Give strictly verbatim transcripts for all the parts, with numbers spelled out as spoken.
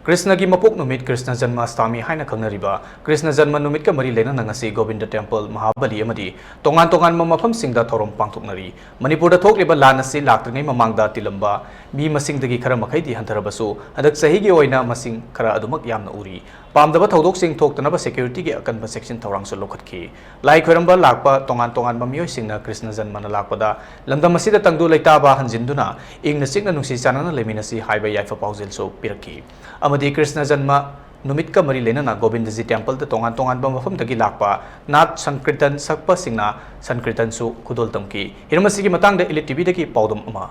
ꯀ꯭ꯔꯤꯁꯅꯒꯤ ꯃꯄꯣꯛ ꯅꯨꯃꯤꯠ ꯀ꯭ꯔꯤꯁꯅ ꯖꯟꯃꯥꯁꯇꯥꯃꯤ ꯍꯥꯏꯅ ꯈꯪꯅꯔꯤꯕ ꯀ꯭ꯔꯤꯁꯅ ꯖꯟꯃ ꯅꯨꯃꯤꯠꯀ ꯃꯔꯤ ꯂꯩꯅꯅ ꯉꯁꯤ ꯒꯣꯕꯤꯟꯗ ꯇꯦꯝꯄꯜ, ꯃꯍꯥꯕꯂꯤ ꯑꯃꯗꯤ ꯇꯣꯉꯥꯟ ꯇꯣꯉꯥꯟꯕ ꯃꯐꯝꯁꯤꯡꯗ ꯊꯧꯔꯝ ꯄꯥꯡꯊꯣꯛꯅꯔꯤ꯫ ꯃꯅꯤꯄꯨꯔꯗ ꯊꯣꯛꯂꯤꯕ ꯂꯥꯟ ꯑꯁꯤ ꯂꯥꯛꯇ꯭ꯔꯤꯉꯩ ꯃꯃꯥꯡꯗ ꯇꯤꯜꯂꯝꯕ ꯃꯤ ꯃꯁꯤꯡꯗꯒꯤ ꯈꯔ ꯃꯈꯩꯗꯤ ꯍꯟꯊꯔꯕꯁꯨ, ꯍꯟꯗꯛ ꯆꯍꯤꯒꯤ ꯑꯣꯏꯅ ꯃꯁꯤꯡ ꯈꯔ ꯑꯗꯨꯃꯛ ꯌꯥꯝꯅ ꯎꯔꯤ꯫ ꯄꯥꯝꯗꯕ ꯊꯧꯗꯣꯛꯁꯤꯡ ꯊꯣꯛꯇꯅꯕ ꯁꯦꯀ꯭ꯌꯨꯔꯤꯇꯤꯒꯤ ꯑꯀꯟꯕ ꯆꯦꯛꯁꯤꯟ ꯊꯧꯔꯥꯡꯁꯨ ꯂꯧꯈꯠꯈꯤ꯫ ꯂꯥꯏ ꯈꯣꯏꯔꯝꯕ ꯂꯥꯛꯄ ꯇꯣꯉꯥꯟ ꯇꯣꯉꯥꯟꯕ ꯃꯤꯑꯣꯏꯁꯤꯡꯅ ꯀ꯭ꯔꯤꯁꯅ ꯖꯟꯃꯅ ꯂꯥꯛꯄꯗ ꯂꯝꯗꯝ ꯑꯁꯤꯗ ꯇꯪꯗꯨ ꯂꯩꯇꯥꯕ ꯍꯟꯖꯤꯟꯗꯨꯅ ꯏꯪꯅ ꯆꯤꯛꯅ ꯅꯨꯡꯁꯤ ꯆꯥꯟꯅꯅ ꯂꯩꯃꯤꯟꯅꯁꯤ ꯍꯥꯏꯕ ꯌꯥꯏꯐ ꯄꯥꯎꯖꯦꯜꯁꯨ ꯄꯤꯔꯛꯈꯤ꯫ ꯑꯃꯗꯤ ꯀ꯭ꯔꯤꯁꯅ ꯖꯟꯃ ꯅꯨꯃꯤꯠꯀ ꯃꯔꯤ ꯂꯩꯅꯅ ꯒꯣꯕꯤꯟꯗꯖꯤ ꯇꯦꯝꯄꯜꯗ ꯇꯣꯉꯥꯟ ꯇꯣꯉꯥꯟꯕ ꯃꯐꯝꯗꯒꯤ ꯂꯥꯛꯄ ꯅꯥꯠ ꯁꯪꯀ꯭ꯔꯤꯇꯟ ꯁꯛꯄꯁꯤꯡꯅ ꯁꯪꯀ꯭ꯔꯤꯇꯟꯁꯨ ꯈꯨꯗꯣꯜ ꯇꯝꯈꯤ꯫ ꯍꯤꯔꯝ ꯑꯁꯤꯒꯤ ꯃꯇꯥꯡꯗ ꯏꯂꯤꯠ ꯇꯤꯚꯤꯗꯒꯤ ꯄꯥꯎꯗꯝ ꯑꯃ꯫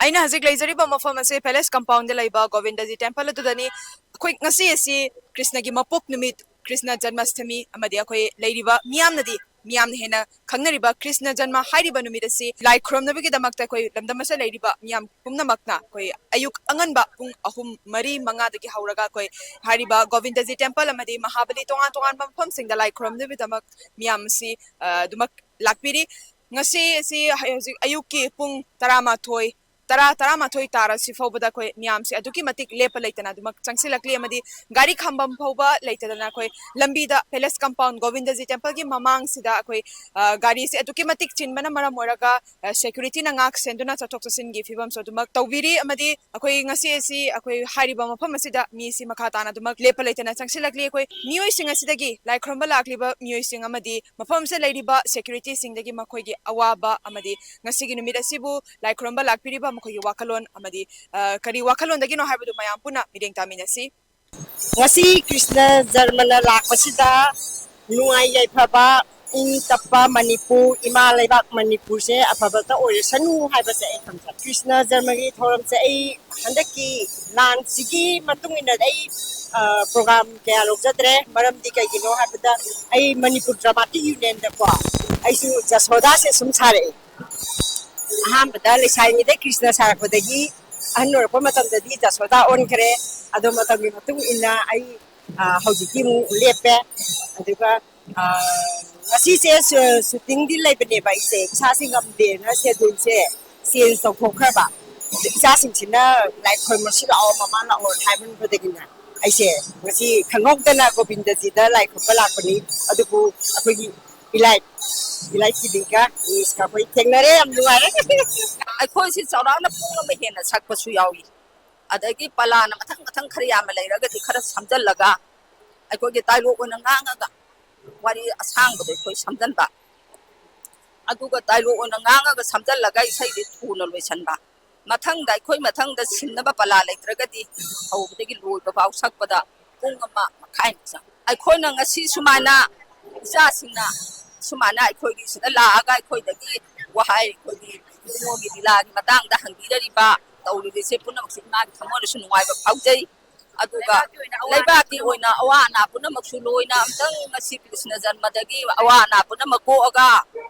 ꯑꯩꯅ ꯍꯧꯖꯤꯛ ꯂꯩꯖꯔꯤꯕ ꯃꯐꯝ ꯑꯁꯤ ꯄꯦꯂꯦꯁ ꯀꯝꯄꯥꯎꯟꯗ ꯂꯩꯕ ꯒꯣꯕꯤꯟꯗꯖꯤ ꯇꯦꯝꯄꯜ ꯑꯗꯨꯗꯅꯤ꯫ ꯑꯩꯈꯣꯏ ꯉꯁꯤ ꯑꯁꯤ ꯀ꯭ꯔꯤꯁꯅꯒꯤ ꯃꯄꯣꯛ ꯅꯨꯃꯤꯠ, ꯀ꯭ꯔꯤꯁꯅ ꯖꯟꯃꯥꯁꯇꯃꯤ ꯑꯃꯗꯤ ꯑꯩꯈꯣꯏ ꯂꯩꯔꯤꯕ ꯃꯤꯌꯥꯝꯅꯗꯤ, ꯃꯤꯌꯥꯝꯅ ꯍꯦꯟꯅ ꯈꯪꯅꯔꯤꯕ ꯀ꯭ꯔꯤꯁꯅ ꯖꯟꯃ ꯍꯥꯏꯔꯤꯕ ꯅꯨꯃꯤꯠ ꯑꯁꯤ ꯂꯥꯏ ꯈꯨꯔꯨꯝꯅꯕꯒꯤꯗꯃꯛꯇ ꯑꯩꯈꯣꯏ ꯂꯝꯗꯝ ꯑꯁꯤꯗ ꯂꯩꯔꯤꯕ ꯃꯤꯌꯥꯝ ꯄꯨꯝꯅꯃꯛꯅ ꯑꯩꯈꯣꯏ ꯑꯌꯨꯛ ꯑꯉꯟꯕ ꯄꯨꯡ ꯑꯍꯨꯝ, ꯃꯔꯤ, ꯃꯉꯥꯗꯒꯤ ꯍꯧꯔꯒ ꯑꯩꯈꯣꯏ ꯍꯥꯏꯔꯤꯕ ꯒꯣꯕꯤꯟꯗꯖꯤ ꯇꯦꯝꯄꯜ ꯑꯃꯗꯤ ꯃꯍꯥꯕꯂꯤ ꯇꯣꯉꯥꯟ ꯇꯣꯉꯥꯟꯕ ꯃꯐꯝꯁꯤꯡꯗ ꯂꯥꯏ ꯈꯨꯔꯨꯝꯅꯕꯒꯤꯗꯃꯛ ꯃꯤꯌꯥꯝ ꯑꯁꯤ, ꯑ, ꯑꯗꯨꯃꯛ ꯂꯥꯛꯄꯤꯔꯤ꯫ ꯉꯁꯤ ꯑꯁꯤ ꯍꯧꯖꯤꯛ ꯑꯌꯨꯛꯀꯤ ꯄꯨꯡ ꯇꯔꯥꯃꯥꯊꯣꯏ, ꯇꯔꯥ, ꯇꯔꯥꯃꯥꯊꯣꯏ ꯇꯥꯔꯁꯤ ꯐꯥꯎꯕꯗ ꯑꯩꯈꯣꯏ ꯃꯤꯌꯥꯝꯁꯦ ꯑꯗꯨꯛꯀꯤ ꯃꯇꯤꯛ ꯂꯦꯞꯄ ꯂꯩꯇꯅ ꯑꯗꯨꯃꯛ ꯆꯪꯁꯤꯜꯂꯛꯂꯤ ꯑꯃꯗꯤ ꯒꯥꯔꯤ ꯈꯥꯝꯕꯝ ꯐꯥꯎꯕ ꯂꯩꯇꯗꯅ ꯑꯩꯈꯣꯏ ꯂꯝꯕꯤꯗ ꯄꯦꯂꯦꯁ ꯀꯝꯄꯥꯎꯟ ꯒꯣꯕꯤꯟꯗꯖꯤ ꯇꯦꯝꯄꯜꯒꯤ ꯃꯃꯥꯡꯁꯤꯗ ꯑꯩꯈꯣꯏ, ꯑ, ꯒꯥꯔꯤꯁꯦ ꯑꯗꯨꯛꯀꯤ ꯃꯇꯤꯛ ꯆꯤꯟꯕꯅ ꯃꯔꯝ ꯑꯣꯏꯔꯒ, ꯑ, ꯁꯦꯀ꯭ꯌꯨꯔꯤꯇꯤꯅ ꯉꯥꯛ ꯁꯦꯟꯗꯨꯅ ꯆꯠꯊꯣꯛ ꯆꯠꯁꯤꯟꯒꯤ ꯐꯤꯕꯝꯁꯨ ꯑꯗꯨꯃꯛ ꯇꯧꯕꯤꯔꯤ꯫ ꯑꯃꯗꯤ ꯑꯩꯈꯣꯏ ꯉꯁꯤ ꯑꯁꯤ ꯑꯩꯈꯣꯏ ꯍꯥꯏꯔꯤꯕ ꯃꯐꯝ ꯑꯁꯤꯗ ꯃꯤꯁꯤ ꯃꯈꯥ ꯇꯥꯅ ꯑꯗꯨꯃꯛ ꯂꯦꯞꯄ ꯂꯩꯇꯅ ꯆꯪꯁꯤꯜꯂꯛꯂꯤ꯫ ꯑꯩꯈꯣꯏ ꯃꯤꯑꯣꯏꯁꯤꯡ ꯑꯁꯤꯗꯒꯤ ꯂꯥꯏ ꯈꯨꯔꯨꯝꯕ ꯂꯥꯛꯂꯤꯕ ꯃꯤꯑꯣꯏꯁꯤꯡ ꯑꯃꯗꯤ ꯃꯐꯝ ꯑꯁꯤꯗ ꯂꯩꯔꯤꯕ ꯁꯦꯀ꯭ꯌꯨꯔꯤꯇꯤꯁꯤꯡꯗꯒꯤ ꯃꯈꯣꯏꯒꯤ ꯑꯋꯥꯕ ꯑꯃꯗꯤ ꯉꯁꯤꯒꯤ ꯅꯨꯃꯤꯠ ꯑꯁꯤꯕꯨ ꯂꯥꯏ ꯈꯨꯔꯨꯝꯕ ꯂꯥꯛꯄꯤꯔꯤꯕ ꯃꯈꯣꯏꯒꯤ ꯋꯥꯈꯜꯂꯣꯟ ꯑꯃꯗꯤ, ꯑ, ꯀꯔꯤ ꯋꯥꯈꯜꯂꯣꯟꯗꯒꯤꯅꯣ ꯍꯥꯏꯕꯗꯨ ꯃꯌꯥꯝ ꯄꯨꯟꯅ ꯃꯤꯠꯌꯦꯡ ꯇꯥꯃꯤꯟꯅꯁꯤ꯫ ꯉꯁꯤ ꯀ꯭ꯔꯤꯁꯅ ꯖꯔꯃꯅ ꯂꯥꯛꯄꯁꯤꯗ ꯅꯨꯡꯉꯥꯏ ꯌꯥꯏꯐꯕ, ꯏꯪ ꯇꯞꯄ ꯃꯅꯤꯄꯨꯔ, ꯏꯃꯥ ꯂꯩꯕꯥꯛ ꯃꯅꯤꯄꯨꯔꯁꯦ ꯑꯐꯕꯇ ꯑꯣꯏꯔꯁꯅꯨ ꯍꯥꯏꯕꯁꯦ ꯑꯩ ꯊꯝꯖꯒꯦ꯫ ꯀ꯭ꯔꯤꯁꯅ ꯖꯔꯃꯒꯤ ꯊꯧꯔꯝꯁꯦ ꯑꯩ ꯍꯟꯗꯛꯀꯤ ꯂꯥꯟꯁꯤꯒꯤ ꯃꯇꯨꯡ ꯏꯟꯅ ꯑꯩ, ꯑ, ꯄ꯭ꯔꯣꯒ꯭ꯔꯥꯝ ꯀꯌꯥ ꯂꯧꯖꯗ꯭ꯔꯦ꯫ ꯃꯔꯝꯗꯤ ꯀꯩꯒꯤꯅꯣ ꯍꯥꯏꯕꯗ ꯑꯩ ꯃꯅꯤꯄꯨꯔ ꯗ꯭ꯔꯃꯥꯇꯤꯛ ꯌꯨꯅꯤꯌꯟꯗꯀꯣ ꯑꯩꯁꯨ ꯖꯁꯣꯗꯥꯁꯦ ꯁꯨꯝ ꯁꯥꯔꯛꯑꯦ꯫ ꯑꯍꯥꯟꯕꯗ ꯂꯩꯁꯥꯔꯤꯉꯩꯗ ꯀ꯭ꯔꯤꯁꯅ ꯁꯥꯔꯛꯄꯗꯒꯤ ꯑꯍꯟ ꯑꯣꯏꯔꯛꯄ ꯃꯇꯝꯗꯗꯤ ꯖꯁꯣꯗꯥ ꯑꯣꯟꯈ꯭ꯔꯦ꯫ ꯑꯗꯣ ꯃꯇꯝꯒꯤ ꯃꯇꯨꯡ ꯏꯟꯅ ꯑꯩ, ꯑ, ꯍꯧꯖꯤꯛꯇꯤ ꯑꯃꯨꯛ ꯂꯦꯞꯄꯦ꯫ ꯑꯗꯨꯒ ꯑ, ꯉꯁꯤꯁꯦ ꯁꯨ- ꯁꯨꯇꯤꯡꯗꯤ ꯂꯩꯕꯅꯦꯕ꯫ ꯑꯩꯁꯦ ꯏꯁꯥꯁꯦ ꯉꯝꯗꯦꯅ ꯁꯦꯗꯨꯜꯁꯦ ꯆꯦꯟꯖ ꯇꯧꯊꯣꯛꯈ꯭ꯔꯕ꯫ ꯑꯗ ꯏꯆꯥꯁꯤꯡꯁꯤꯅ ꯂꯥꯏ ꯈꯣꯏꯔꯝꯕꯁꯨ ꯂꯥꯛꯑꯣ, ꯃꯃꯥ ꯂꯥꯛꯑꯣ ꯍꯥꯏꯃꯟꯕꯗꯒꯤꯅꯦ, ꯑꯩꯁꯦ ꯉꯁꯤ ꯈꯪꯍꯧꯗꯅ ꯒꯣꯕꯤꯟꯗꯖꯤꯗ ꯂꯥꯏ ꯈꯨꯔꯨꯝꯕ ꯂꯥꯛꯄꯅꯤ꯫ ꯑꯗꯨꯕꯨ ꯑꯩꯈꯣꯏꯒꯤ ꯏꯂꯥꯏ ꯏꯂꯥꯏ ꯇꯤꯚꯤꯒ ꯅ꯭ꯌꯨꯁꯀ ꯑꯩꯈꯣꯏ ꯊꯦꯡꯅꯔꯦ, ꯌꯥꯝ ꯅꯨꯡꯉꯥꯏꯔꯦ꯫ ꯑꯩꯈꯣꯏꯁꯤ ꯆꯥꯎꯔꯥꯛꯅ ꯄꯨꯡ ꯑꯃ ꯍꯦꯟꯅ ꯁꯛꯄꯁꯨ ꯌꯥꯎꯏ꯫ ꯑꯗꯒꯤ ꯄꯂꯥꯅ ꯃꯊꯪ ꯃꯊꯪ ꯈꯔ ꯌꯥꯝꯅ ꯂꯩꯔꯒꯗꯤ ꯈꯔ ꯁꯝꯖꯜꯂꯒ ꯑꯩꯈꯣꯏꯒꯤ ꯗꯥꯏꯂꯣꯒ ꯑꯣꯏꯅ ꯉꯥꯡꯉꯒ, ꯋꯥꯔꯤ ꯑꯁꯥꯡꯕꯗꯣ ꯑꯩꯈꯣꯏ ꯁꯝꯖꯟꯕ, ꯑꯗꯨꯒ ꯗꯥꯏꯂꯣꯒ ꯑꯣꯏꯅ ꯉꯥꯡꯉꯒ ꯁꯝꯖꯜꯂꯒ ꯏꯁꯩꯗꯤ ꯊꯨꯅ ꯂꯣꯏꯁꯟꯕ꯫ ꯃꯊꯪꯗ, ꯑꯩꯈꯣꯏ ꯃꯊꯪꯗ ꯁꯤꯟꯅꯕ ꯄꯂꯥ ꯂꯩꯇ꯭ꯔꯒꯗꯤ ꯍꯧꯕꯗꯒꯤ ꯂꯣꯏꯕ ꯐꯥꯎ ꯁꯛꯄꯗ ꯄꯨꯡ ꯑꯃ ꯃꯈꯥꯏꯃꯨꯛ ꯆꯪꯉꯤ꯫ ꯑꯩꯈꯣꯏꯅ ꯉꯁꯤ ꯁꯨꯃꯥꯏꯅ ꯏꯆꯥꯁꯤꯡꯅ ꯁꯨꯃꯥꯏꯅ ꯑꯩꯈꯣꯏꯒꯤ ꯁꯤꯗ ꯂꯥꯛꯑꯒ ꯑꯩꯈꯣꯏꯗꯒꯤ ꯋꯥꯍꯩ, ꯑꯩꯈꯣꯏꯒꯤ ꯏꯕꯨꯡꯉꯣꯒꯤ ꯂꯤꯂꯥꯒꯤ ꯃꯇꯥꯡꯗ ꯍꯪꯕꯤꯔꯤꯕ, ꯇꯧꯔꯤꯕꯁꯦ ꯄꯨꯝꯅꯃꯛꯁꯦ ꯏꯃꯥꯒꯤ ꯊꯃꯣꯏꯗꯁꯨ ꯅꯨꯡꯉꯥꯏꯕ ꯐꯥꯎꯖꯩ꯫ ꯑꯗꯨꯒ ꯂꯩꯕꯥꯛꯀꯤ ꯑꯣꯏꯅ ꯑꯋꯥ ꯑꯅꯥ ꯄꯨꯝꯅꯃꯛꯁꯨ ꯂꯣꯏꯅ ꯑꯝꯇꯪ ꯉꯁꯤ ꯀ꯭ꯔꯤꯁꯅ ꯖꯟꯃꯗꯒꯤ ꯑꯋꯥ ꯑꯅꯥ ꯄꯨꯝꯅꯃꯛ ꯀꯣꯛꯑꯒ,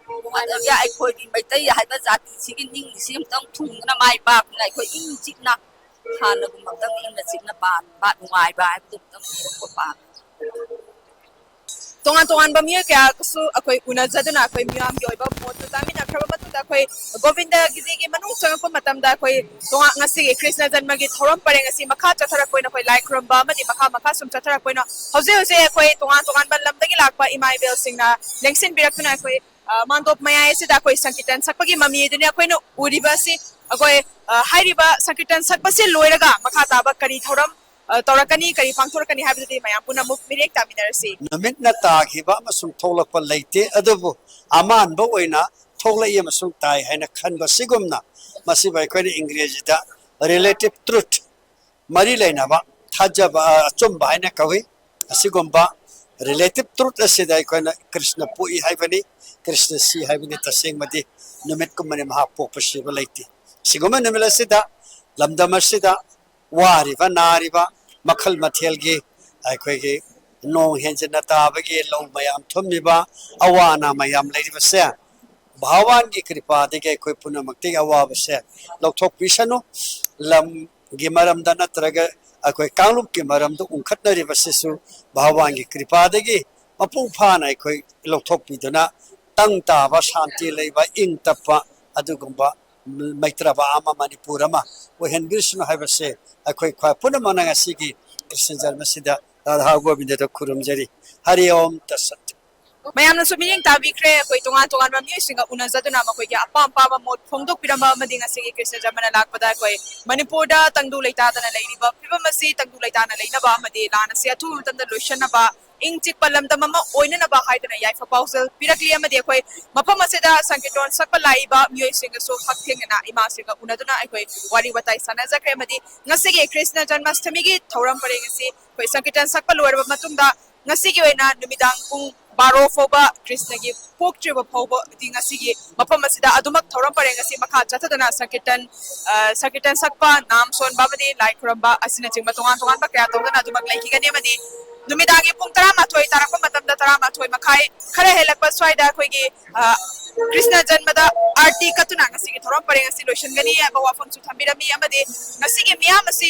ꯑꯗꯒꯤ ꯑꯩꯈꯣꯏꯒꯤ ꯃꯩꯇꯩ ꯍꯥꯏꯕ ꯖꯥꯇꯤꯁꯤꯒꯤ ꯅꯤꯡꯁꯤ ꯑꯝꯇꯪ ꯊꯨꯡꯗꯨꯅ ꯃꯥꯏ ꯄꯥꯛꯇꯨꯅ ꯑꯩꯈꯣꯏ ꯏꯪ ꯆꯤꯛꯅ ꯍꯥꯟꯅꯒꯨꯝꯕ ꯑꯝꯇꯪ ꯏꯪꯅ ꯆꯤꯛꯅ ꯄꯥꯟꯕ, ꯅꯨꯡꯉꯥꯏꯕ ꯍꯥꯏꯕꯗꯨ ꯑꯝꯇꯪ ꯑꯣꯏꯔꯛꯄ ꯄꯥꯝꯃꯤ꯫ ꯇꯣꯉꯥꯟ ꯇꯣꯉꯥꯟꯕ ꯃꯤꯑꯣꯏ ꯀꯌꯥꯒꯁꯨ ꯑꯩꯈꯣꯏ ꯎꯅꯖꯗꯨꯅ ꯑꯩꯈꯣꯏ ꯃꯤꯌꯥꯝꯒꯤ ꯑꯣꯏꯕ ꯃꯣꯠꯇꯨ ꯇꯥꯃꯤꯟꯅꯈ꯭ꯔꯕ ꯃꯇꯨꯡꯗ ꯑꯩꯈꯣꯏ ꯒꯣꯕꯤꯟꯗꯒꯤꯖꯤꯒꯤ ꯃꯅꯨꯡ ꯆꯪꯉꯛꯄ ꯃꯇꯝꯗ ꯑꯩꯈꯣꯏ ꯇꯣꯉꯥꯟ ꯉꯁꯤꯒꯤ ꯀ꯭ꯔꯤꯁꯅ ꯖꯟꯃꯒꯤ ꯊꯧꯔꯝ ꯄꯔꯦꯡ ꯑꯁꯤ ꯃꯈꯥ ꯆꯠꯊꯔꯛꯄ ꯑꯣꯏꯅ ꯑꯩꯈꯣꯏ ꯂꯥꯏ ꯈꯨꯔꯨꯝꯕ ꯑꯃꯗꯤ ꯃꯈꯥ ꯃꯈꯥ ꯁꯨꯝ ꯆꯠꯊꯔꯛꯄ ꯑꯣꯏꯅ ꯍꯧꯖꯤꯛ ꯍꯧꯖꯤꯛ ꯑꯩꯈꯣꯏ ꯇꯣꯉꯥꯟ ꯇꯣꯉꯥꯟꯕ ꯂꯝꯗꯒꯤ ꯂꯥꯛꯄ ꯏꯃꯥ ꯏꯕꯦꯜꯁꯤꯡꯅ ꯂꯦꯡꯁꯤꯟꯕꯤꯔꯛꯇꯨꯅ ꯑꯩꯈꯣꯏ, ꯑ, ꯃꯥꯟꯗꯣꯞ ꯃꯌꯥꯏ ꯑꯁꯤꯗ ꯑꯩꯈꯣꯏ ꯁꯪꯀꯤꯔꯇꯟ ꯁꯛꯄꯒꯤ ꯃꯃꯤ ꯑꯗꯨꯅꯤ ꯑꯩꯈꯣꯏꯅ ꯎꯔꯤꯕ ꯑꯁꯤ꯫ ꯑꯩꯈꯣꯏ, ꯑ, ꯍꯥꯏꯔꯤꯕ ꯁꯪꯀꯤꯔꯇꯟ ꯁꯛꯄꯁꯤ ꯂꯣꯏꯔꯒ ꯃꯈꯥ ꯇꯥꯕ ꯀꯔꯤ ꯊꯧꯔꯝ, ꯑ, ꯇꯧꯔꯛꯀꯅꯤ, ꯀꯔꯤ ꯄꯥꯡꯊꯣꯔꯛꯀꯅꯤ ꯍꯥꯏꯕꯗꯨꯗꯤ ꯃꯌꯥꯝ ꯄꯨꯝꯅꯃꯛ ꯃꯤꯔꯦꯞ ꯇꯥꯃꯤꯟꯅꯔꯁꯤ꯫ ꯅꯨꯃꯤꯠꯅ ꯇꯥꯈꯤꯕ ꯑꯃꯁꯨꯡ ꯊꯣꯛꯂꯛꯄ ꯂꯩꯇꯦ, ꯑꯗꯨꯕꯨ ꯑꯃꯥꯟꯕ ꯑꯣꯏꯅ ꯊꯣꯛꯂꯛꯏ ꯑꯃꯁꯨꯡ ꯇꯥꯏ ꯍꯥꯏꯅ ꯈꯟꯕ ꯑꯁꯤꯒꯨꯝꯅ ꯃꯁꯤꯕꯨ ꯑꯩꯈꯣꯏꯅ ꯏꯪꯒ꯭ꯔꯦꯖꯤꯗ relative truth, ꯃꯔꯤ ꯂꯩꯅꯕ ꯊꯥꯖꯕ, ꯑ, ꯑꯆꯨꯝꯕ ꯍꯥꯏꯅ ꯀꯧꯏ꯫ ꯑꯁꯤꯒꯨꯝꯕ relative truth ꯑꯁꯤꯗ ꯑꯩꯈꯣꯏꯅ ꯀ꯭ꯔꯤꯁꯅ ꯄꯣꯛꯏ ꯍꯥꯏꯕꯅꯤ, ꯀ꯭ꯔꯤꯁꯅ ꯁꯤ ꯍꯥꯏꯕꯅꯤ꯫ ꯇꯁꯦꯡꯕꯗꯤ ꯅꯨꯃꯤꯠꯀꯨꯝꯕꯅꯤ ꯃꯍꯥꯛ ꯄꯣꯛꯄ ꯁꯤꯕ ꯂꯩꯇꯦ꯫ ꯁꯤꯒꯨꯝꯕ ꯅꯨꯃꯤꯠ ꯑꯁꯤꯗ ꯂꯝꯗꯝ ꯑꯁꯤꯗ ꯋꯥꯔꯤꯕ ꯅꯥꯔꯤꯕ ꯃꯈꯜ ꯃꯊꯦꯜꯒꯤ ꯑꯩꯈꯣꯏꯒꯤ ꯅꯣꯡ ꯍꯦꯟꯖꯤꯟꯅ ꯇꯥꯕꯒꯤ ꯂꯧ ꯃꯌꯥꯝ ꯊꯨꯝꯃꯤꯕ, ꯑꯋꯥ ꯑꯅꯥ ꯃꯌꯥꯝ ꯂꯩꯔꯤꯕꯁꯦ ꯚꯒꯋꯥꯟꯒꯤ ꯀ꯭ꯔꯤꯄꯥꯗꯒꯤ ꯑꯩꯈꯣꯏ ꯄꯨꯝꯅꯃꯛꯇꯒꯤ ꯑꯋꯥꯕꯁꯦ ꯂꯧꯊꯣꯛꯄꯤꯁꯅꯨ꯫ ꯂꯝꯒꯤ ꯃꯔꯝꯗ ꯅꯠꯇ꯭ꯔꯒ ꯑꯩꯈꯣꯏ ꯀꯥꯡꯂꯨꯞꯀꯤ ꯃꯔꯝꯗ ꯎꯪꯈꯠꯅꯔꯤꯕꯁꯤꯁꯨ ꯚꯒꯋꯥꯟꯒꯤ ꯀ꯭ꯔꯤꯄꯥꯗꯒꯤ ꯃꯄꯨꯡ ꯐꯥꯅ ꯑꯩꯈꯣꯏ ꯂꯧꯊꯣꯛꯄꯤꯗꯨꯅ ꯇꯪ ꯇꯥꯕ, ꯁꯥꯟꯇꯤ ꯂꯩꯕ, ꯏꯪ ꯇꯞꯄ ꯑꯗꯨꯒꯨꯝꯕ ꯃꯩꯇ꯭ꯔꯕ ꯑꯃ, ꯃꯅꯤꯄꯨꯔ ꯑꯃ ꯑꯣꯏꯍꯟꯕꯤꯔꯁꯅꯨ ꯍꯥꯏꯕꯁꯦ ꯑꯩꯈꯣꯏ ꯈ꯭ꯋꯥꯏ ꯄꯨꯝꯅꯃꯛꯅ ꯉꯁꯤꯒꯤ ꯀ꯭ꯔꯤꯁꯅ ꯖꯔꯃꯁꯤꯗ ꯔꯥꯙꯥ ꯒꯣꯕꯤꯟꯗꯗ ꯈꯨꯔꯨꯝꯖꯔꯤ꯫ ꯍꯔꯤ ꯑꯣꯝ ꯇꯠꯁꯠ꯫ ꯃꯌꯥꯝꯅꯁꯨ ꯃꯤꯠꯌꯦꯡ ꯇꯥꯕꯤꯈ꯭ꯔꯦ꯫ ꯑꯩꯈꯣꯏ ꯇꯣꯉꯥꯟ ꯇꯣꯉꯥꯟꯕ ꯃꯤꯑꯣꯏꯁꯤꯡꯒ ꯎꯅꯖꯗꯨꯅ ꯃꯈꯣꯏꯒꯤ ꯑꯄꯥꯝ ꯑꯄꯥꯝꯕ ꯃꯣꯠ ꯐꯣꯡꯗꯣꯛꯄꯤꯔꯝꯕ ꯑꯃꯗꯤ ꯉꯁꯤꯒꯤ ꯀ꯭ꯔꯤꯁꯅ ꯖꯔꯃꯅ ꯂꯥꯛꯄꯗ ꯑꯩꯈꯣꯏ ꯃꯅꯤꯄꯨꯔꯗ ꯇꯪꯗꯨ ꯂꯩꯇꯥꯗꯅ ꯂꯩꯔꯤꯕ ꯐꯤꯕꯝ ꯑꯁꯤ ꯇꯪꯗꯨ ꯂꯩꯇꯥꯅ ꯂꯩꯅꯕ ꯑꯃꯗꯤ ꯂꯥꯟ ꯑꯁꯤ ꯑꯊꯨꯕ ꯃꯇꯝꯗ ꯂꯣꯏꯁꯤꯟꯅꯕ, ꯏꯪ ꯆꯤꯛꯄ ꯂꯝꯗꯝ ꯑꯃ ꯑꯣꯏꯅꯅꯕ ꯍꯥꯏꯗꯨꯅ ꯌꯥꯏꯐ ꯄꯥꯎꯖꯦꯜ ꯄꯤꯔꯛꯂꯤ꯫ ꯑꯃꯗꯤ ꯑꯩꯈꯣꯏ ꯃꯐꯝ ꯑꯁꯤꯗ ꯁꯪꯀꯤꯔꯇꯣꯟ ꯁꯛꯄ ꯂꯥꯛꯏꯕ ꯃꯤꯑꯣꯏꯁꯤꯡꯒꯁꯨ ꯍꯛꯊꯦꯡꯅꯅ ꯏꯃꯥꯁꯤꯡꯒ ꯎꯅꯗꯨꯅ ꯑꯩꯈꯣꯏ ꯋꯥꯔꯤ ꯋꯥꯇꯥꯏ ꯁꯥꯟꯅꯖꯈ꯭ꯔꯦ꯫ ꯑꯃꯗꯤ ꯉꯁꯤꯒꯤ ꯀ꯭ꯔꯤꯁꯅ ꯖꯟꯃꯥꯁꯇꯃꯤꯒꯤ ꯊꯧꯔꯝ ꯄꯔꯦꯡ ꯑꯁꯤ ꯑꯩꯈꯣꯏ ꯁꯪꯀꯤꯔꯇꯟ ꯁꯛꯄ ꯂꯣꯏꯔꯕ ꯃꯇꯨꯡꯗ ꯉꯁꯤꯒꯤ ꯑꯣꯏꯅ ꯅꯨꯃꯤꯗꯥꯡ ꯄꯨꯡ ꯕꯥꯔꯣ ꯐꯥꯎꯕ ꯀ꯭ꯔꯤꯁꯅꯒꯤ ꯄꯣꯛꯇ꯭ꯔꯤꯕ ꯐꯥꯎꯕꯗꯤ ꯉꯁꯤꯒꯤ ꯃꯐꯝ ꯑꯁꯤꯗ ꯑꯗꯨꯃꯛ ꯊꯧꯔꯝ ꯄꯔꯦꯡ ꯑꯁꯤ ꯃꯈꯥ ꯆꯠꯊꯗꯅ ꯁꯪꯀꯤꯔꯇꯟ, ꯑ, ꯁꯪꯀꯤꯔꯇꯟ ꯁꯛꯄ, ꯅꯥꯝ ꯁꯣꯟꯕ ꯑꯃꯗꯤ ꯂꯥꯏ ꯈꯨꯔꯝꯕ ꯑꯁꯤꯅꯆꯤꯡꯕ ꯇꯣꯉꯥꯟ ꯇꯣꯉꯥꯟꯕ ꯀꯌꯥ ꯇꯧꯗꯨꯅ ꯑꯗꯨꯃꯛ ꯂꯩꯈꯤꯒꯅꯤ꯫ ꯑꯃꯗꯤ ꯅꯨꯃꯤꯗꯥꯡꯒꯤ ꯄꯨꯡ ꯇꯔꯥꯃꯥꯊꯣꯏ ꯇꯥꯔꯛꯄ ꯃꯇꯝꯗ, ꯇꯔꯥꯃꯥꯊꯣꯏ ꯃꯈꯥꯏ ꯈꯔ ꯍꯦꯜꯂꯛꯄ ꯁ꯭ꯋꯥꯏꯗ ꯑꯩꯈꯣꯏꯒꯤ, ꯑ, ꯀ꯭ꯔꯤꯁꯅ ꯖꯟꯃꯗ ꯑꯥꯔꯇꯤ ꯀꯠꯇꯨꯅ ꯉꯁꯤꯒꯤ ꯊꯧꯔꯝ ꯄꯔꯦꯡ ꯑꯁꯤ ꯂꯣꯏꯁꯤꯟꯒꯅꯤ ꯍꯥꯏꯕ ꯋꯥꯐꯝꯁꯨ ꯊꯝꯕꯤꯔꯝꯃꯤ꯫ ꯑꯃꯗꯤ ꯉꯁꯤꯒꯤ ꯃꯤꯌꯥꯝ ꯑꯁꯤ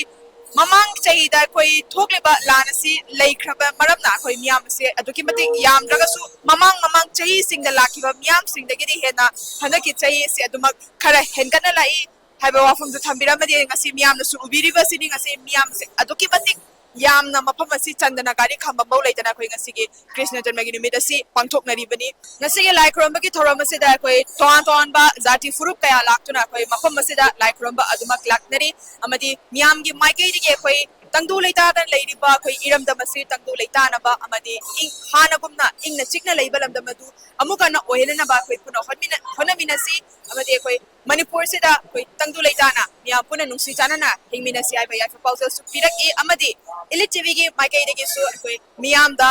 ꯃꯃꯥꯡ ꯆꯍꯤꯗ ꯑꯩꯈꯣꯏ ꯊꯣꯛꯂꯤꯕ ꯂꯥꯟ ꯑꯁꯤ ꯂꯩꯈ꯭ꯔꯕ ꯃꯔꯝꯅ ꯑꯩꯈꯣꯏ ꯃꯤꯌꯥꯝ ꯑꯁꯦ ꯑꯗꯨꯛꯀꯤ ꯃꯇꯤꯛ ꯌꯥꯝꯗ꯭ꯔꯒꯁꯨ ꯃꯃꯥꯡ ꯃꯃꯥꯡ ꯆꯍꯤꯁꯤꯡꯗ ꯂꯥꯛꯈꯤꯕ ꯃꯤꯌꯥꯝꯁꯤꯡꯗꯒꯤꯗꯤ ꯍꯦꯟꯅ ꯍꯟꯗꯛꯀꯤ ꯆꯍꯤ ꯑꯁꯤ ꯑꯗꯨꯃꯛ ꯈꯔ ꯍꯦꯟꯒꯠꯅ ꯂꯥꯛꯏ ꯍꯥꯏꯕ ꯋꯥꯐꯝꯗꯨ ꯊꯝꯕꯤꯔꯝꯃꯗꯤ ꯉꯁꯤ ꯃꯤꯌꯥꯝꯅꯁꯨ ꯎꯕꯤꯔꯤꯕꯁꯤꯅꯤ꯫ ꯉꯁꯤ ꯃꯤꯌꯥꯝꯁꯦ ꯑꯗꯨꯛꯀꯤ ꯃꯇꯤꯛ ꯌꯥꯝꯅ ꯃꯐꯝ ꯑꯁꯤ ꯆꯟꯗꯅ ꯒꯥꯔꯤ ꯈꯥꯝꯕꯝꯐꯧ ꯂꯩꯇꯅ ꯑꯩꯈꯣꯏ ꯉꯁꯤꯒꯤ ꯀ꯭ꯔꯤꯁꯅ ꯖꯟꯃꯒꯤ ꯅꯨꯃꯤꯠ ꯑꯁꯤ ꯄꯥꯡꯊꯣꯛꯅꯔꯤꯕꯅꯤ꯫ ꯉꯁꯤꯒꯤ ꯂꯥꯏ ꯈꯨꯔꯨꯝꯕꯒꯤ ꯊꯧꯔꯝ ꯑꯁꯤꯗ ꯑꯩꯈꯣꯏ ꯇꯣꯉꯥꯟ ꯇꯣꯉꯥꯟꯕ ꯖꯥꯇꯤ ꯐꯨꯔꯨꯞ ꯀꯌꯥ ꯂꯥꯛꯇꯨꯅ ꯑꯩꯈꯣꯏ ꯃꯐꯝ ꯑꯁꯤꯗ ꯂꯥꯏ ꯈꯨꯔꯨꯝꯕ ꯑꯗꯨꯃꯛ ꯂꯥꯛꯅꯔꯤ꯫ ꯑꯃꯗꯤ ꯃꯤꯌꯥꯝꯒꯤ ꯃꯥꯏꯀꯩꯗꯒꯤ ꯑꯩꯈꯣꯏ ꯇꯪꯗꯨ ꯂꯩꯇꯥꯗꯅ ꯂꯩꯔꯤꯕ ꯑꯩꯈꯣꯏ ꯏꯔꯝꯗꯝ ꯑꯁꯤ ꯇꯪꯗꯨ ꯂꯩꯇꯥꯅꯕ ꯑꯃꯗꯤ ꯏꯪ-, ꯍꯥꯟꯅꯒꯨꯝꯅ ꯏꯪꯅ ꯆꯤꯛꯅ ꯂꯩꯕ ꯂꯝꯗꯝ ꯑꯗꯨ ꯑꯃꯨꯛ ꯍꯟꯅ ꯑꯣꯏꯍꯟꯅꯅꯕ ꯑꯩꯈꯣꯏ ꯄꯨꯟꯅ ꯍꯣꯠꯃꯤꯟꯅ-, ꯍꯣꯠꯅꯃꯤꯟꯅꯁꯤ꯫ ꯑꯃꯗꯤ ꯑꯩꯈꯣꯏ ꯃꯅꯤꯄꯨꯔꯁꯤꯗ ꯑꯩꯈꯣꯏ ꯇꯪꯗꯨ ꯂꯩꯇꯥꯅ ꯃꯤꯌꯥꯝ ꯄꯨꯟꯅ ꯅꯨꯡꯁꯤ ꯆꯥꯟꯅꯅ ꯍꯤꯡꯃꯤꯟꯅꯁꯤ ꯍꯥꯏꯕ ꯌꯥꯏꯐ ꯄꯥꯎꯖꯦꯜꯁꯨ ꯄꯤꯔꯛꯏ꯫ ꯑꯃꯗꯤ Elite ꯇꯤꯚꯤꯒꯤ ꯃꯥꯏꯀꯩꯗꯒꯤꯁꯨ ꯑꯩꯈꯣꯏ ꯃꯤꯌꯥꯝꯗ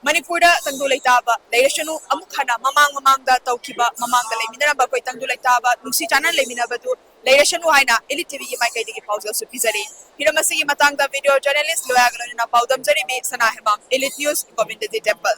ꯃꯅꯤꯄꯨꯔꯗ ꯇꯪꯗꯨ ꯂꯩꯇꯥꯕ ꯂꯩꯔꯁꯅꯨ, ꯑꯃꯨꯛ ꯍꯟꯅ ꯃꯃꯥꯡ ꯃꯃꯥꯡꯗ ꯇꯧꯈꯤꯕ, ꯃꯃꯥꯡꯗ ꯂꯩꯃꯤꯟꯅꯔꯝꯕ ꯑꯩꯈꯣꯏ ꯇꯪꯗꯨ ꯂꯩꯇꯥꯕ ꯅꯨꯡꯁꯤ ꯆꯥꯟꯅꯅ ꯂꯩꯃꯤꯟꯅꯕꯗꯨ ꯂꯩꯔꯁꯅꯨ ꯍꯥꯏꯅ Elite ꯇꯤꯚꯤꯒꯤ ꯃꯥꯏꯀꯩꯗꯒꯤ ꯄꯥꯎꯖꯦꯜꯁꯨ ꯄꯤꯖꯔꯤ꯫ ꯍꯤꯔꯝ ꯑꯁꯤꯒꯤ ꯃꯇꯥꯡꯗ video journalist ꯂꯣꯌꯥꯒ ꯂꯣꯏꯅꯅ ꯄꯥꯎꯗꯝꯖꯔꯤꯕꯤ ꯁꯅꯥ Hemam, Elite News, Govindaji temple.